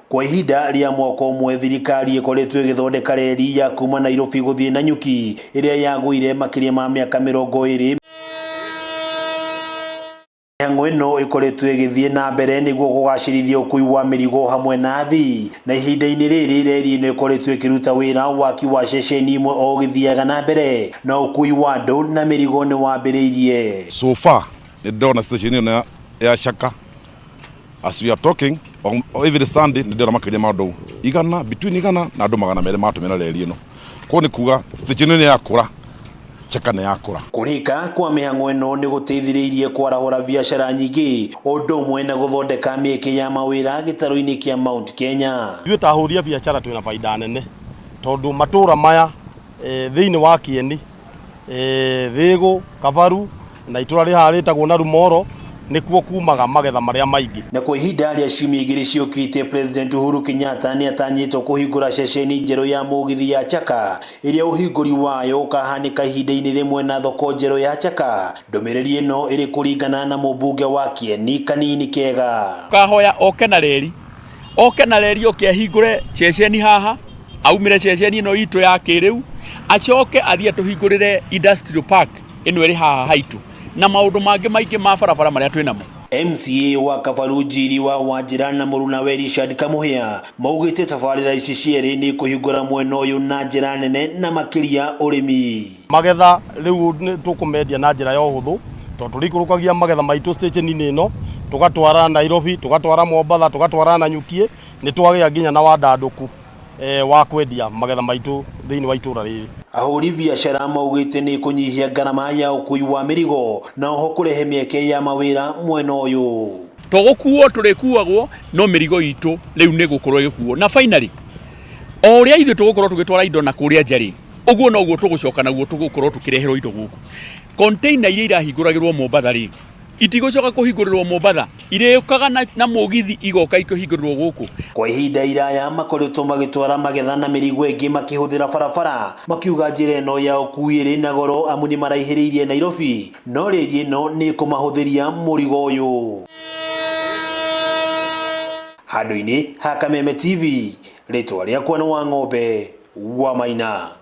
Kwa ihinda rĩa mwaka ũmwe thirikari ĩkoretwo ĩgĩthondeka reri ya kuma Nairobi gũthiĩ Nanyuki ĩrĩa yagũire makĩria ma mĩaka 20. Mĩhang'o ĩno ĩkoretwo ĩgĩthiĩ na mbere nĩguo kũgacĩrithia ũkui wa mĩrigo hamwe na athii, na ihinda-inĩ rĩrĩ reri ĩno ĩkoretwo ĩkĩruta wĩra waki wa ceceni imwe o ũgĩthiaga na mbere na ũkui wa andũ na mĩrigo nĩ wambĩrĩirie. So far nĩ ndĩrona station ĩno ya Chaka, as we are talking on every Sunday nĩ ndĩrona makĩria ma andũ 100, between 100 na andũ 200 matũmĩra reri ĩno. Koguo nĩ kuga station ĩno nĩ yakũra, Chaka nĩ yakũra. Kũrĩka kwa mĩhang'o ĩno nĩ gũteithĩrĩirie kwarahũra biacara nyingĩ ũndũ ũmwe na gũthondeka mĩeke ya mawĩra gĩtarũ-inĩ kĩa Mount Kenya. Ithuĩ ta ahũri a biacara twĩna baida nene tondũ matũra maya thĩinĩ wa Kieni, Thĩgũ, Kabaru na itũra rĩ haha rĩtagwo Narumoro nĩkuo kumaga magetha marĩa maingĩ. Na kwa ihinda rĩa ciumia igĩrĩ ciũkĩte, President Uhuru Kenyatta nĩ atanyĩtwo kũhingũra ceceni njerũ ya mũgithi ya Chaka ĩrĩa ũhingũri wayo ũkahanĩka ihinda-inĩ rĩmwe na thoko njerũ ya Chaka. Ndũmĩrĩri ĩno ĩrĩ kũringana na mũmbunge wa Kieni Kanini Kega. Kahoya oke na reri, oke na reri, oke ahingũre ceceni haha, aumĩre ceceni ĩno itũ ya kĩrĩu, acoke athiĩ atũhingũrĩre industrial park ĩno ĩrĩ haha haitũ na maũndũ mangĩ maingĩ ma barabara marĩa twĩ namo. MCA wa Kabaru Njiri wa Wanjĩra na mũrunawe Richard Kamuhia maugĩte tabarĩra ici cierĩ nĩ kũhingũra mwena ũyũ na njĩra nene na makĩria ũrĩmi. Magetha rĩu tũkũmendia na njĩra ya ũhũthũ tondũ tũrĩikũrũkagia magetha maitũ station-inĩ ĩno, tũgatwara Nairobi, tũgatwara Mombatha, tũgatwara Nanyuki, nĩ twagĩa nginya na wandandũku wa kwendia magetha maitũ thĩinĩ wa itũra rĩrĩ. Ahũri biacara maugĩte nĩ kũnyihia ngarama ya ũkui wa mĩrigo na oho kũrehe mĩeke ya mawĩra mwena ũyũ. To gũkuo tũrĩkuagwo, no mĩrigo itũ rĩu nĩ gũkorwo ĩgĩkuo. Na finally, o ũrĩa ithuĩ tũgũkorwo tũgĩtwara indo na kũrĩa nja rĩ, ũguo noguo tũgũcoka naguo tũgũkorwo tũkĩreherwo indo gũkũ. Container iria irahingũragĩrwo Mombatha rĩ, itigũcoka kũhingũrĩrwo Mombatha, irĩũkaga na mũgithi igoka ikĩhingũrĩrwo gũkũ. Kwa ihinda iraya makoretwo magĩtwara magetha na mĩrigo ĩngĩ makĩhũthĩra barabara, makiuga njĩra ĩno ya ũkui ĩrĩ na goro amu nĩ maraihĩrĩirie Nairobi, no reri ĩno nĩ ĩkũmahũthĩria mũrigo ũyũ. Handũ-inĩ ha Kameme TV, rĩtwa rĩakwa nĩ Wang'ombe wa Maina.